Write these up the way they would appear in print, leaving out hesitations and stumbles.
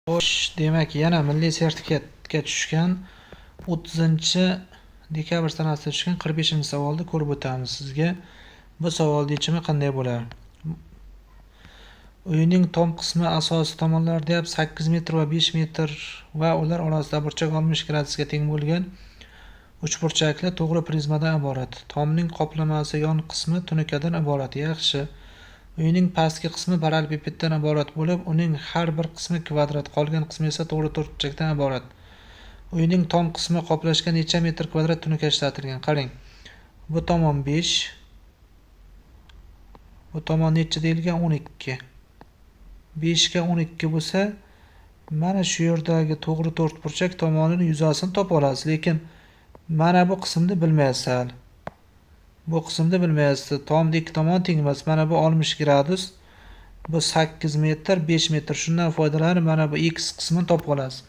Xo'sh, demak, yana milliy sertifikatga tushgan 30-dekabr sanasida tushgan 45-savolni ko'rib o'tamiz sizga. Bu savolning yechimi qanday bo'lar? Uyning tom qismi asosiy tomonlari deyapti 8 metr va 5 metr va ular orasida burchak 60 gradusga teng bo'lgan uchburchakli to'g'ri prizmadan iborat. Tomning qoplamasi yon qismi tunukadan iborat. Yaxshi. Uyning pastki qismi parallelepipeddan iborat bo'lib, uning har bir qismi kvadrat, qolgan qismi esa to'g'ri to'rtburchakdan iborat. Uyning tom qismi qoplashga necha metr kvadrat tunuka ishlatilgan? Qarang. Bu tomon 5. Bu tomon necha deyilgan? 12. 5 ga 12 bo'lsa, mana shu yerdagi to'g'ri to'rtburchak tomonini yuzasini topa olasiz, lekin mana bu qismni bilmaysiz hali. Bu qismni bilmaysiz. Tomni ikki tomoni teng emas. Mana bu 60 gradus. Bu 8 metr, 5 metr. Shundan foydalanib mana bu x qismini topib olasiz.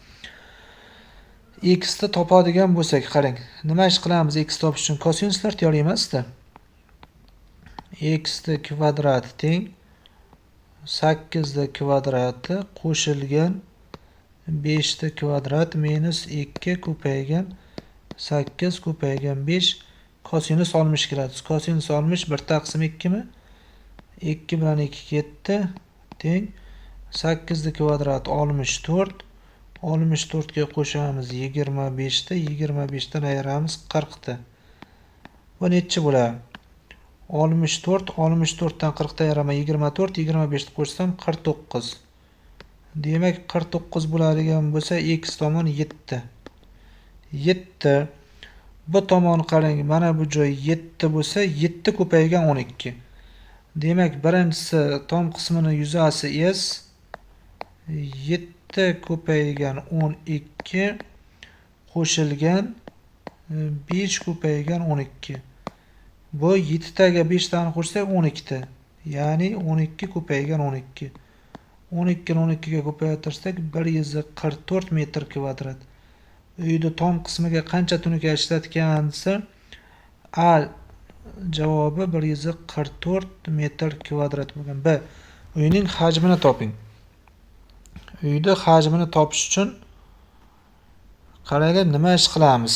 X ni topadigan bo'lsak, qarang. Nima ish qilamiz x topish uchun? Kosinuslar teoremasi-da. X ni kvadrati teng 8 ni kvadrati qo'shilgan 5 ni kvadrat minus 2 ko'paygan 8 ko'paygan 5 kosinus 60 gradus. Kosinus 60 1 taqsim 2 mi? 2 bilan 2 ketdi. Teng 8 ni kvadrati 64. 64 ga qo'shamiz 25 ni, 25 dan ayiramiz 40 ni. Bu nechi bo'ladi? 64, 64 dan 40 dan ayiraman 24, 25 ni qo'shsam 49. Demak, 49 bo'ladigan bo'lsa, x tomon 7. 7. Bu tomon qarang, mana bu joy 7 bo'lsa, 7 ko'paygan 12. Demak, birinchisi tom qismini yuzasi S 7 ko'paygan 12 qo'shilgan 5 ko'paygan 12. Bu 7 taga 5 tani qo'shsak 12 ta. Ya'ni 12 ko'paygan 12. 12 ni 12 ga ko'paytirsak 144 metr kvadrat. Uyda tom qismiga qancha tunuka ishlatgan desa, A javobi 144 metr kvadrat bo'lgan. B. Uyning hajmini toping. Uyni hajmini topish uchun qaranglar, nima ish qilamiz?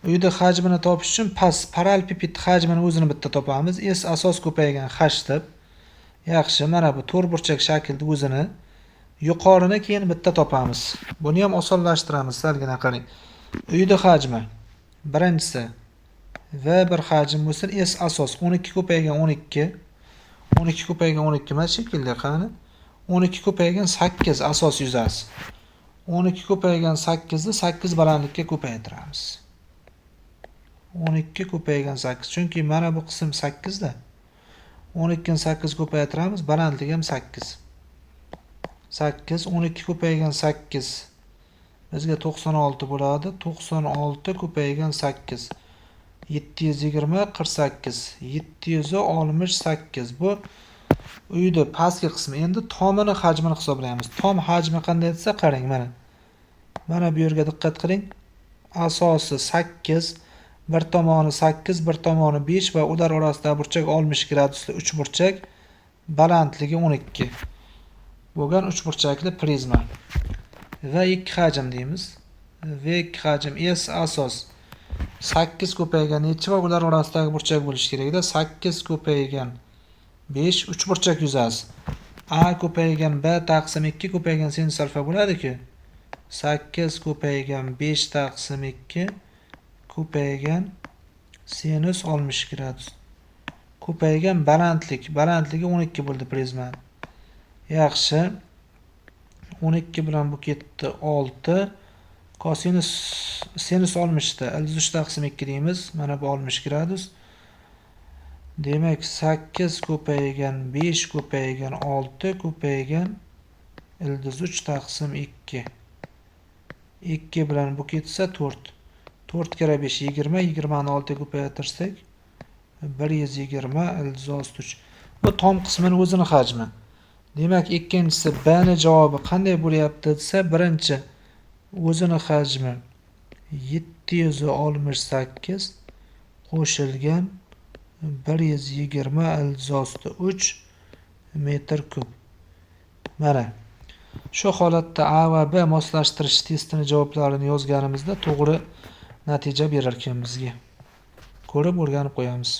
Uyni hajmini topish uchun past parallelepiped hajmini o'zini bitta topamiz. S asos ko'paygan h deb. Yaxshi, mana bu to'rtburchak shaklda o'zini yuqorini keyin bitta topamiz. Buni ham osonlashtiramiz salgina, qarang. Uyni hajmi birinchisi V bir hajm bo'lsin, S asos 12 ko'paygan 12. 12 ko'paygan 12 emas shekilli, qani? 12 ko'paygan 8 asos yuzasi. 12 ko'paygan 8 ni 8 balandlikka ko'paytiramiz. 12 ko'paygan 8, chunki mana bu qism 8 da. 12 ni 8 ko'paytiramiz, balandligi ham 8. 8 12 ko'paygan 8 bizga 96 bo'ladi. 96 ko'paygan 8 720 48 768. Bu uyni pastki qismi. Endi tomini hajmini hisoblaymiz. Tom hajmi qanday desa, qarang mana. Mana bu yerga diqqat qiling. Asosi 8, bir tomoni 8, bir tomoni 5 va ular orasida burchak 60 gradusli uchburchak, balandligi 12 bo'lgan uchburchakli prizma. Va 2 hajm deymiz. V 2 hajm S asos 8 ko'paygan nechi va ular orasidagi burchak bo'lishi kerakda. 8 ko'paygan 5 uchburchak yuzasi. A ko'paygan B taqsim 2 ko'paygan sinus alfa bo'ladi-ku. 8 ko'paygan 5 taqsim 2 ko'paygan sinus 60 gradus. Ko'paygan balandlik. Balandligi 12 bo'ldi prizmani. Yaxshi. 12 bilan bu ketdi 6. Kosinus sinus 60 ta ildiz 3 taqsim 2 deymiz. Mana bu 60 gradus. Demak, 8 ko'paygan 5 ko'paygan 6 ko'paygan ildiz 3 taqsim 2. 2 bilan bu ketsa 4. 4 kara 5 20, 20 ni 6 ga ko'paytirsak 120 ildiz osti 3. Bu tom qismini o'zini hajmi. Demak, ikkinchisi B ni javobi qanday bo'lyapti desa, birinchi o'zini hajmi 768 qo'shilgan 120 ildiz osti 3 metr kub. Mana. Shu holatda A va B moslashtirish testini javoblarini yozganimizda to'g'ri natija berar ekan bizga. Ko'rib o'rganib qo'yamiz.